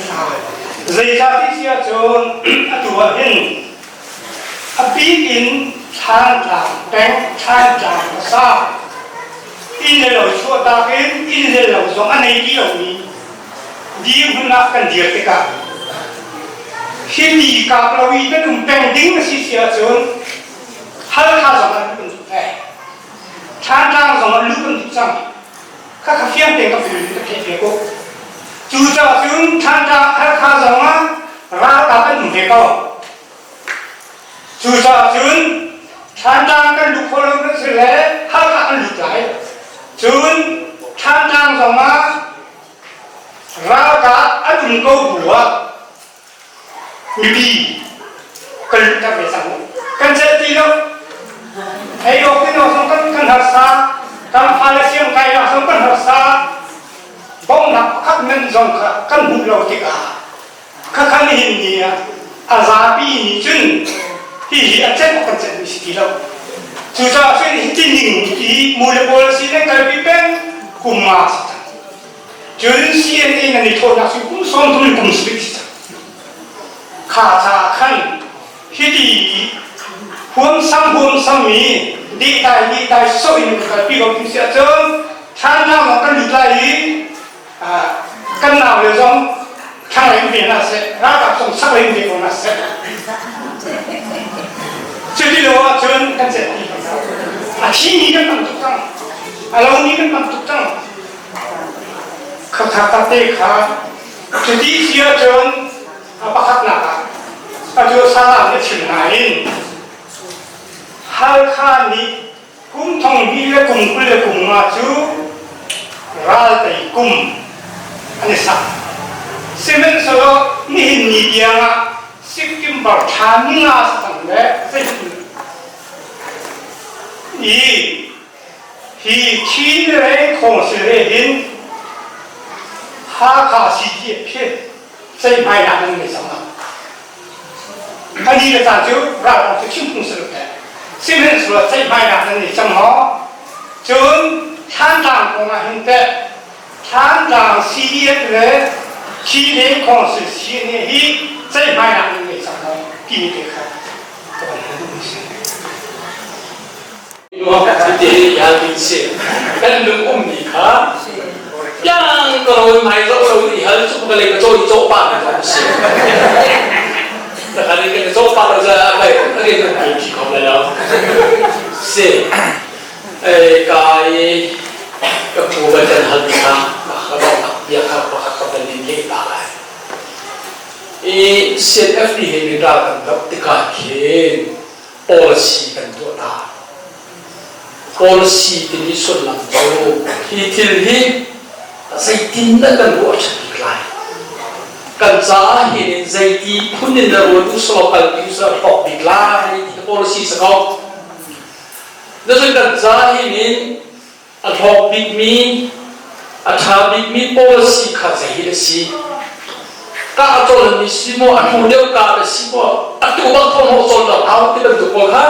chan Zeicah ti si ahcun atu ah hin a bik in Thlantlang peng Thlantlang khuasa inn le lo chuahtak in inn le lo zong a nei ti lomi dirhmun ah kan dir tikah hiti kap lo i kan um peng ding a si si ahcun Halkha zong an kan duh ve. Thlantlang zong an luh kan duh cang. Kha kha fiang tein ka ful ka theih ve ko. Cucaah cun Thlantlang Halkha zong ah ralkap an um ve ko. Cucaah cun Thlantlang kan luh khawh lo si le Halkha kan lut lai. Cun Thlantlang zong ah ralkap an um ko bu ah mipi kan luhter ve cang kan celh ti lo ei awk tin awk zong kan kan harsa kan fale siang kai nak zong kan harsa bawmhnak pakhat men zong kha kan hmuh lo tikah kha kha nihin ni ah a zapi nih cun hihi a celh awk kan celh mi si ti lo cucaah cun hi tining hi mu le pawl si nan kalpi peng kum nga si cang Cun CNA nan i thawhnak cu kum 30 in kum sarih si cang. Kha caah khan hiti huamsam huamsam mi dehtai dehtai so in kan kalpi ko ti si ahcun thlanlang zong kan lut lai i kan nau le zong thlanglei in ve hna seh ralkap zong chaklei in ve ko hna seh cuti lo ahcun kan celh ti a thimi kan tam tuk cang a lomi kan tam tuk cang Khakha te kha cuti si ahcun a pakhatnak ah atu salam na chim nain Halkha nih kum thong hnih le kum 20 le kum nga cu ral tei kum an i sak. Sihmanhsehlaw nihin ni tiang ah Sikkim bar thla ni nga si cang le zeitin i Hi Chin le Khawngsil he hin Hakha CDF hi ceihmainak nan ngei cang lo. Ani le caan cu ralkap cu chim phung si lo teh. Sihmanhsehlaw ceihmainak nan ngei cang maw? Cun Thantlang kong ah hin teh Thantlang CDF le Chin le Khawngsil CNA hi ceihmainak nan ngei cang maw timi te kha ka van hal duhmi si. Cuti hal si kan lung ummi kha piang ka ro mai zo lo i hal cu ka le ka caw i caw pa na ka si ta kan kan caw pa lo za kai ka ke kan ke thi ko lai lo si e kai ka pu ba chan hal mi kha ma kha ba bia kha pa kha ka ni le ta lai i CNF ni he ni ra kan dap tikah khin policy kan tuah ta. Policy timi sullam cu hi thil hi zeitin dah kan ruah ṭhat bik lai? Kan caah hin in zeiti phun in dah ruat usulaw kalpi usulaw hlawk bik lai ti policy si ko. Cun kan caah hin in a hlawk bikmi, a ṭha bikmi policy kha zei hi a si? Kah a cawlmi si maw, a hnu deuh kah a si maw, a tu bang thawng hawh cawl lo hau ti bantuk pawl kha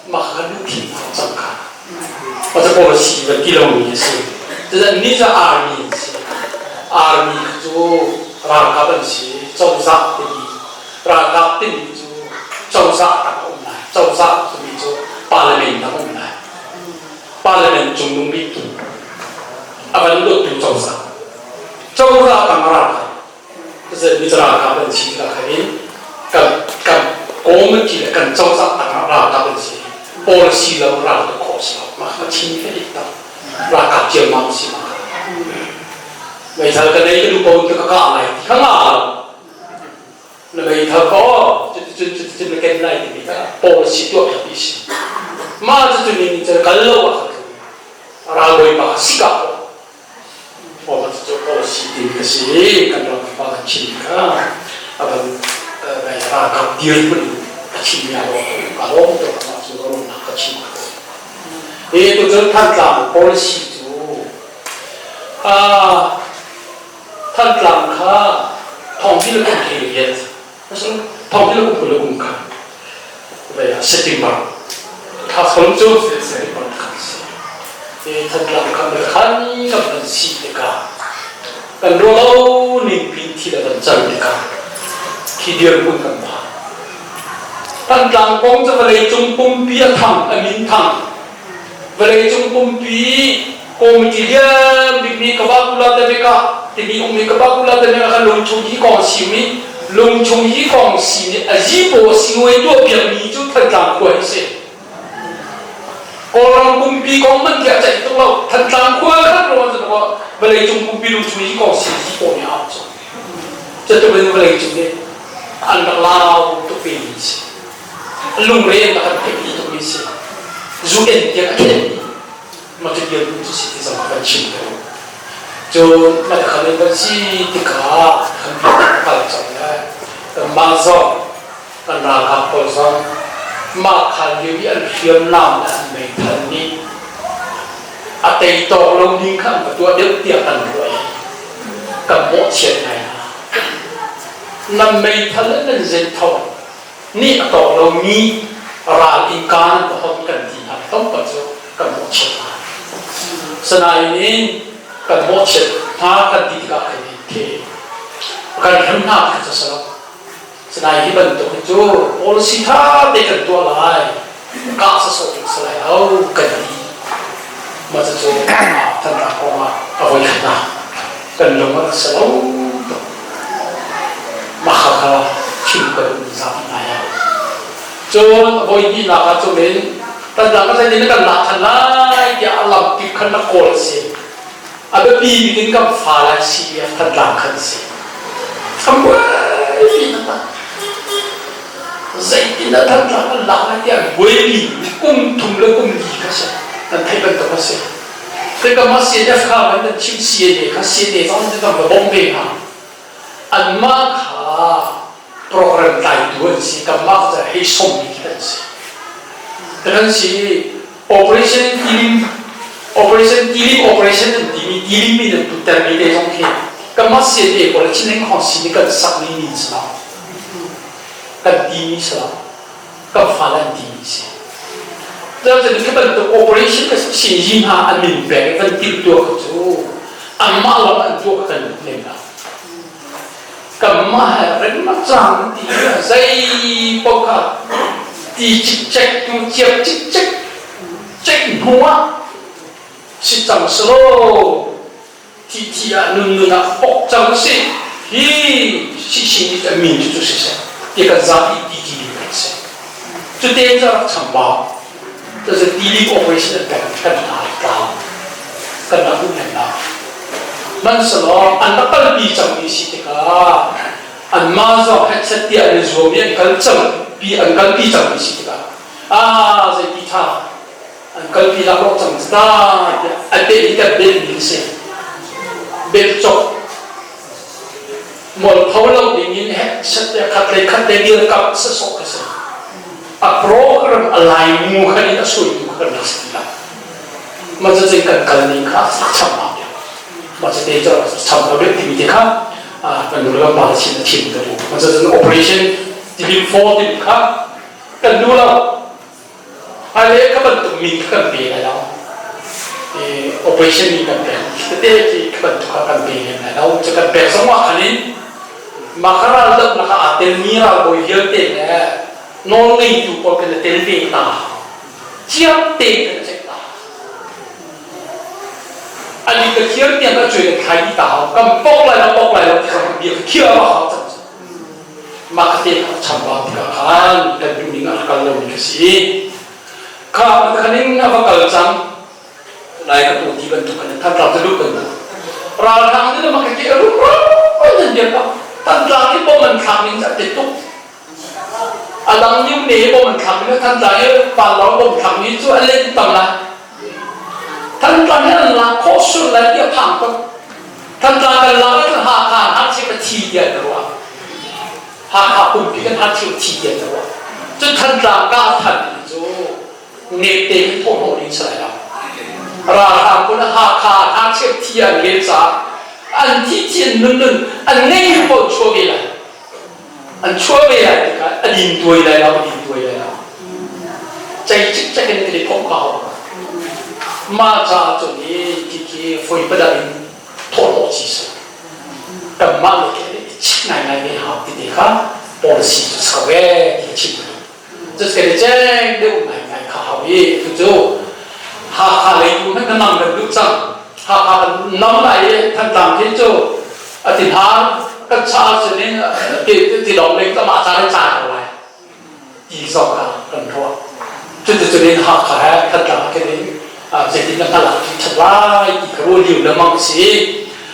mah kha lungthin hau cang kha. Mah cu policy van ti lomi a si. Cucu ni cu army an si. Army cu ralkap an si, cozah timi ralkap timi cu cozah tak a um lai. Cozah timi cu parliament tak a um lai. Parliament cungnung bik tu a van dawttu cozah cozah tang ralkap mi ralkap an si tikah khan kan kan committee le kan cozah tang ralkap an si policy lo ral tu khawh si lo mah kha chin fe dik tak ralkap ciammam si ma meithal ka nei ka du ko ka ka lai ti kha nga lo na meithal ko cuticun cuticun na ken lai timi kha policy tuah piak dih si mah cucu ning cun kal lo ah khan ralbawi pa sika ko cucu policy ti ka si kan ram pa kan chim kha aban ralkap dirhmun a chim ya lo ka lawm tuk mah cu ka lawmnak ka chim e tu cun Thantlang policy cu Thantlang kha thawngpi le kum he rian thawngpi le kum 20 le kum kha vei ah September thla thon cu September khan si e Thantlang kha khan kan van si tikah kan rualo ning pin thil a van can tikah khi dirhmun kan phan. Thantlang kong cu vawleicung pumpi a thang, a min thang. Vawleicung pumpi committee lian bikmi Kabakula Temeka timi ummi Kabakula Temeka kha lungchung hi kong simi lungchung hi kong si nih a zipaw singuai tuah piakmi cu Thantlang khua hi si. Kawlram pumpi kong man tiah ceih tuk lo. Thantlang khua khat ruang cu vawleicung pumpi lungchung hi kong si zipaw nih a au cu. Cutuk in vawleicung nih an rak lau tuk ve mi si. Lungre an rak kan theih tuk mi si. Zu en tiang a khen ma cu bia cu si ti zong kan chim ko. Cun na khan in kan si tikah kan bia kal cang le kanmah zong kan ralkap pawl zong mah khan lio i an hriamnam le an meithal nih a tei tawk lo ning kha an va tuah deuh tiah kan ruah i kan mawhchiat ngai hna. Nan meithal le nan zenthong nih a tawk lomi ral innka nan va hon kan ti hna tlawmpal cu kan mawhchiat hna. Sanain in kan mawhchiat hna kan ti tikah khin khi kan hrem hna kha cu si lo. Sinain hi bantuk hi cu policy tha te kan tuah lai kah sasawh ding si lai lo kan ti. Mah cucu thannak kong ah a voi khat ah kan lung a si lo tuk. Mah kha chim ka duh zapi ngai ah. Cun a voi hnihnak ah cun in tandang ka zeitin kan lak than lai tiah a lam kip khan na kawl si. A biapi bik in kan fa lai si i Thantlang khan si. Buai zeitin dah Thantlang kan lak lai tiah buaipi kum thum le kum li kha si. Nan theih bantuk a si. Tikah mah CNF kha van nan chim CNA kha CNA zong nan va bawmh ve hna. Anmah kha program tlaitu an si kanmah cu hei sawmmi khi kan si. Kan si Operation Tilim Operation Tilim Operation an timi Tilim in an tuttermi te zong khi kanmah CNA pawl Chin Khong sin i kan sakmi min si lo kan timi si lo kan fale an timi si. Cun khi bantuk operation ka sin yi hna an min pek i van timh tuah kha cu anmah lawng an tuah kha kan duh lem lo. Kanmah he rengmak cang ti zei paoh kha ti cikcek tu ciap cikcek ceih hnu ah si cang selaw thi thi ah nun nun ah pok cang si hi si sin i min cu cu siseh ti kan zapi ti ti ding kan si cu te cu rak chambau cu ti operation an pek kan hna tlau kan rak duh lem lo hmanhsehlaw an rak kalpi cangmi si tikah anmah zong hetchet tiah an i zuam i an kal cang pi an kalpi cangmi si tikah ah zeiti tha an kalpi laklawh cang ta tiah a bel hi kan bel mi si bel cok mualpho lo ding in hetchet tiah khat lei khat lei dirkamh sawsawh ka si a program a laimu khan in a suaitu kha kan rak si ti lo. Mah cu kan kal ning kha cham hau deuh. Mah cu te cu cham hau deuh timi te kha kan nu le kan pa le chin a chim ka duh. Mah cu operation tilim for timi kha kan duh lo. Hmailei kha bantuk min kha kan pe lai lo. Operation min kan pek tete khi kha bantuk kha kan pe lem lai lo. Cu kan pek zong ah khan in mah kha raldohnak ah aa telmi ralbawi vialte le nawlngeitu pawl kan i tel ve hna. Ciam tein kan i ceih ta. Ali ka khiar tiang ka cuai kan thlai dih ta hau. Kan pok lai lo pok lai lo ti zong bia ka khiar a hau cang. Mah ka te kha chambau tikah khan kan duh ning a kal lomi ka si. Kha khan in a va kal cang. Lai ka tu ti bantuk kan than ral lu kan ralhrang nih mah ka ke rum rum nan bia pa Thantlang i bom an thlak ning a te tuk A dang nih ne bom an thlak mi Thantlang i vanlawng bom thlak mi cu a len tam lai. Thantlang hi an lak khawh sur lai ti a phang tuk. Thantlang kan lak ahcun Hakha hngakchia ka thi tiah an ruah. Hakha pumpi kan hngakchia thi tiah an ruah. Cun Thantlang ka than cu nepte in thawhhnawh ding si lai lo. Ralhrang kun Hakha hngakchia thi an rel caah an thi thi an nun nun an ngei paoh chuah ve lai. An chuah ve lai tikah a din tuai lai lo, a din tuai lai lo. Cei cikcek in kan i phomh kha hau. Mah caah cun hi khi foi padah in thawhhlawh ci si. Kanmah le ke chik ngai. Policy cu si ko ee ti ka chim ka duh. Cu kan i ceng deuh ngaingai kha hau i cucu Hakha lei tu hmanh ka nam kan duh cang. Hakha kan nam lai i Thantlang khi cu a ti hna kan cha sin in ti dong lei ka mah ca le ca ko lai ti zong kha kan ruah. Cuticun in Hakha he Thantlang khin in zeitin na hngalh ah ṭhat lai ti kha ruah lio lengmang a si.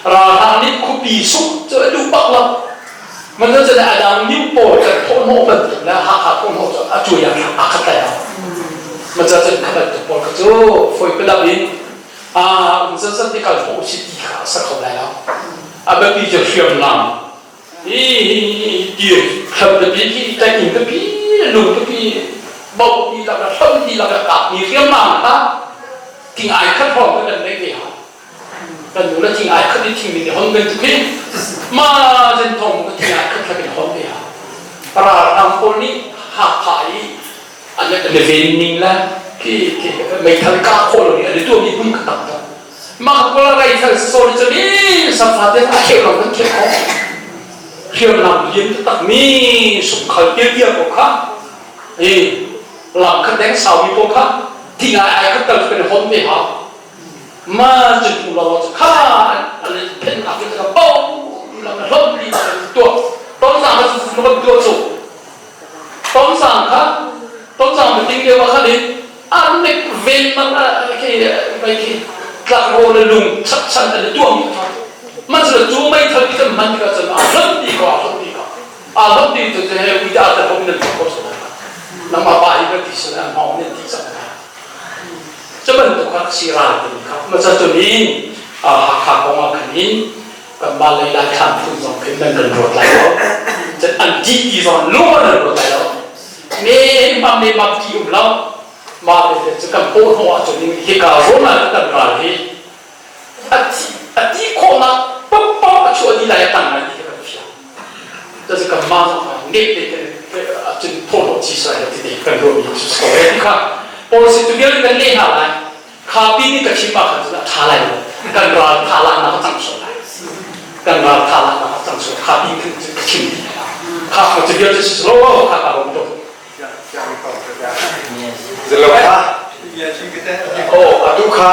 Ralhrang nih khuapi sungh cu a duh bak lo. Mah cu a dang new pawl kan thawhhnawh bantuk le Hakha thawhhnawh cu a cuai ah a khat lai lo. Mah cu cun kha bantuk pawl kha cu fawi padap in a um zatzat i kal khawh si ti kha a sa kho lai lo. A biapi cu hriamnam hi ti hram pipi khi tlaih inn pipi lung pipi bo ti lak hram ti lak kap mi hriamnam kha thing ai khat hrawng kan nei ve ha. Kan nu le thing ai khat i thing nih hon bantuk hin ma zen thong ka thing ai khat khat in hon ve ha. Ralhrang pawl nih Hakha i an le ven ning le khi khi meithal kah khawh lo nih an i tuahmi hmun kha tam tuk. Mah kawl meithal sawsawh nih cun i samfa te a kheuh lo kan kheuh khawh. Hriamnam lian taktak mi sungkhal tiatia ko kha i lam khat deng saumi pawl kha thing ai ai khat tal kan hon ve ha. Ma cu tu lo cu kha an phen nak in ka bo lam hlom li tuah ton sang kha su kan tuah cu ton sang kha ton sang ma ting leo kha din an nek ven man khi vai khi tlak ro le lung chak chan an tuah mi kha man su cu mei thal ti kan man ka chan a hlom ti ko a hlom ti ko a hlom ti tu te he ui da ta hom nan ko sa nama pa hi ka ti sa na ma ne ti sa Cu bantuk kha si ral timi kha hmasa cun in Hakha kong ah khan in kanmah lei Laithlang phun zong khin nan kan ruat lai lo. Cun an ṭih ti zong lung an ruat lai lo. Me mam me mam ti um lo. Mah le cu kan paw hnawh ahcun hika zawn ah kan ral hi a ti khawhnak paohpaoh a chuah dih lai a tang lai ti kha kan fiang. Cucu kanmah zong kha nek te cun thawhlawh chi sai lo ti te kan ruahmi cu si ko e ti kha policy tu vialte kan leh hna lai. Kha pi nih ka chim ah khan cun a ṭha lai lo. Kan ral tha laknak a cang sual lai. Kan ral tha laknak a cang sual. Kha pi khan cun ka chim ti lai. Kha kha cu vialte si lo kha ka rom tuk. Zelo kha. Oh, atu kha.